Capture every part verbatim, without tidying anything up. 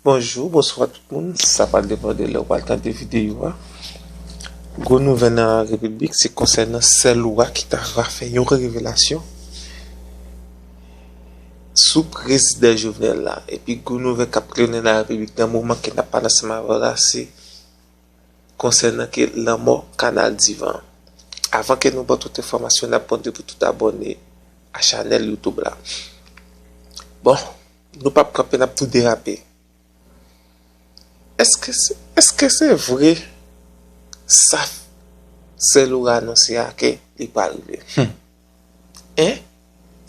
Bonjou, bonswa tout moun. Sa pral depann de lè w pral tande videyo a. Gwo nouvèl nan la repiblik, se konsènan sè Laura ki ta va fè yon revelasyon sou prezidan Jovenel la. Epi gwo nouvèl k ap kleren nan la repiblik nan moman ke n ap pale ansanm avè w la, se konsènan ke lanmò Kanal Divan. Avan ke nou ba tout enfòmasyon, n ap mande pou tout abòne a chanèl YouTube la. Bon, nou p ap kanpe, n ap tou derape. Èske se, èske se vre sa sè Laura anonse a ke li pral rive? Hmm. En?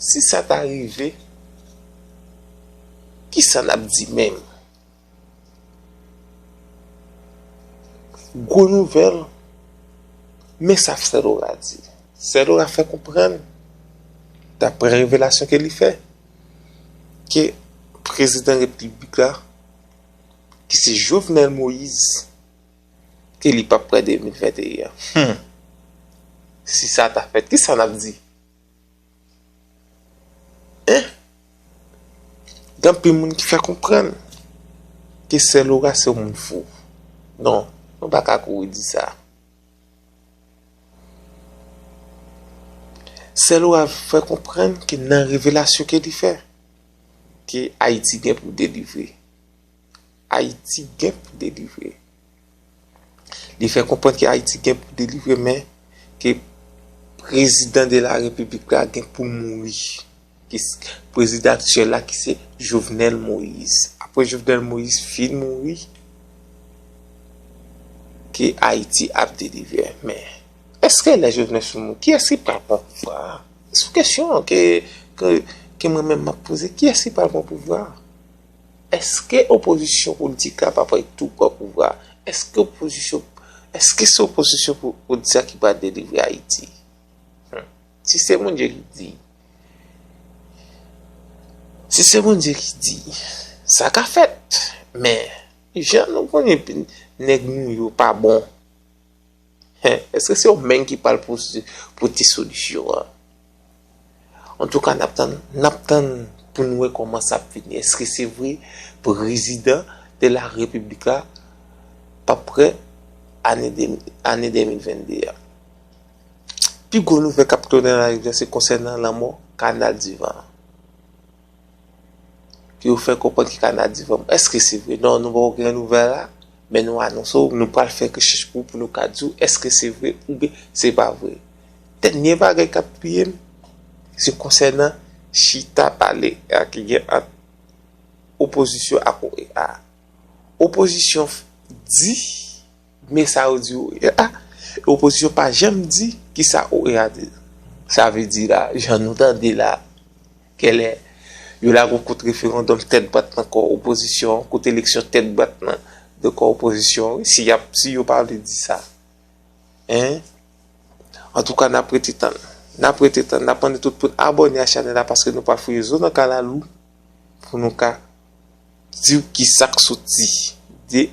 Si sa ta rive, kisa n ap di menm? Gwo nouvèl, men sa sè Laura di. Sè Laura fè konprann, daprè revelasyon ke li fè, ke prezidan repiblik la, ki se Jovenel Moïse, ke li p ap prè de mil venteyen an. Hmm. Si sa ta fèt, kisa n ap di? En? Gen anpil moun ki fè konprann ke sè Laura se yon moun fou. Non, nou pa ka kouri di sa. Sè Laura fè konprann ke nan revelasyon ke li fè, ke Ayiti gen pou delivre. Ayiti gen pou delivre. Li fè konprann ke Ayiti gen pou delivre, men ke prezidan de la repiblik la gen pou mouri. Ki s-, prezidan aktyèl la ki se Jovenel Moïse. Apre Jovenel Moïse fin mouri, ke Ayiti ap delivre. Men, èske lè Jovenel fin mouri, kiyès ki pral pran pouvwa a? Se yon kesyon ke, ke, ke mwen menm m ap poze. Kiyès ki pral pran pouvwa a? Èske opozisyon politik la pa pral tou pran pouvwa? Èske opozisyon, èske se opozisyon po-, politik la ki pral delivre Ayiti? Hmm. Si se Bondye ki di, si se Bondye ki di, sa ka fèt. Men, jan nou konnen nèg nou yo pa bon. Hen, èske se yo menm ki pral pote, pote solisyon an? Antouka, n ap tann, n ap tann pou n wè kòman sa ap fini. Èske se vre prezidan de la repiblik la p ap prè ane de, ane de mil vennde a? Pi gwo nouvèl k ap tonnen nan lari a, se konsènan lanmò Kanal Divan. Ke yo fè konprann ki Kanal Divan. Èske se vre? Non, nou poko gen nouvèl la, men nou anonse w, nou pral fè rechèch pou, pou nou ka di w èske se vre oubyen se pa vre. Dènye bagay k ap touye m, se konsènan chita pale a ki gen ant opozisyon ak O E A. Opozisyon f-, di, men sa yo di O E A, opozisyon pa janm di kisa O E A di. Sa vle di la, jan nou tande la, kèlè, yo lage yon kout referandòm tèt bat nan kò opozisyon, kout eleksyon tèt bat nan, de kò opozisyon, wi, si y ap, si yo pa vle di sa. En? Antouka, n ap rete tann. N ap rete tann. N ap mande tout moun abòne a chanèl la paske nou pral fouye zo nan kalalou pou nou ka di w kisa k soti de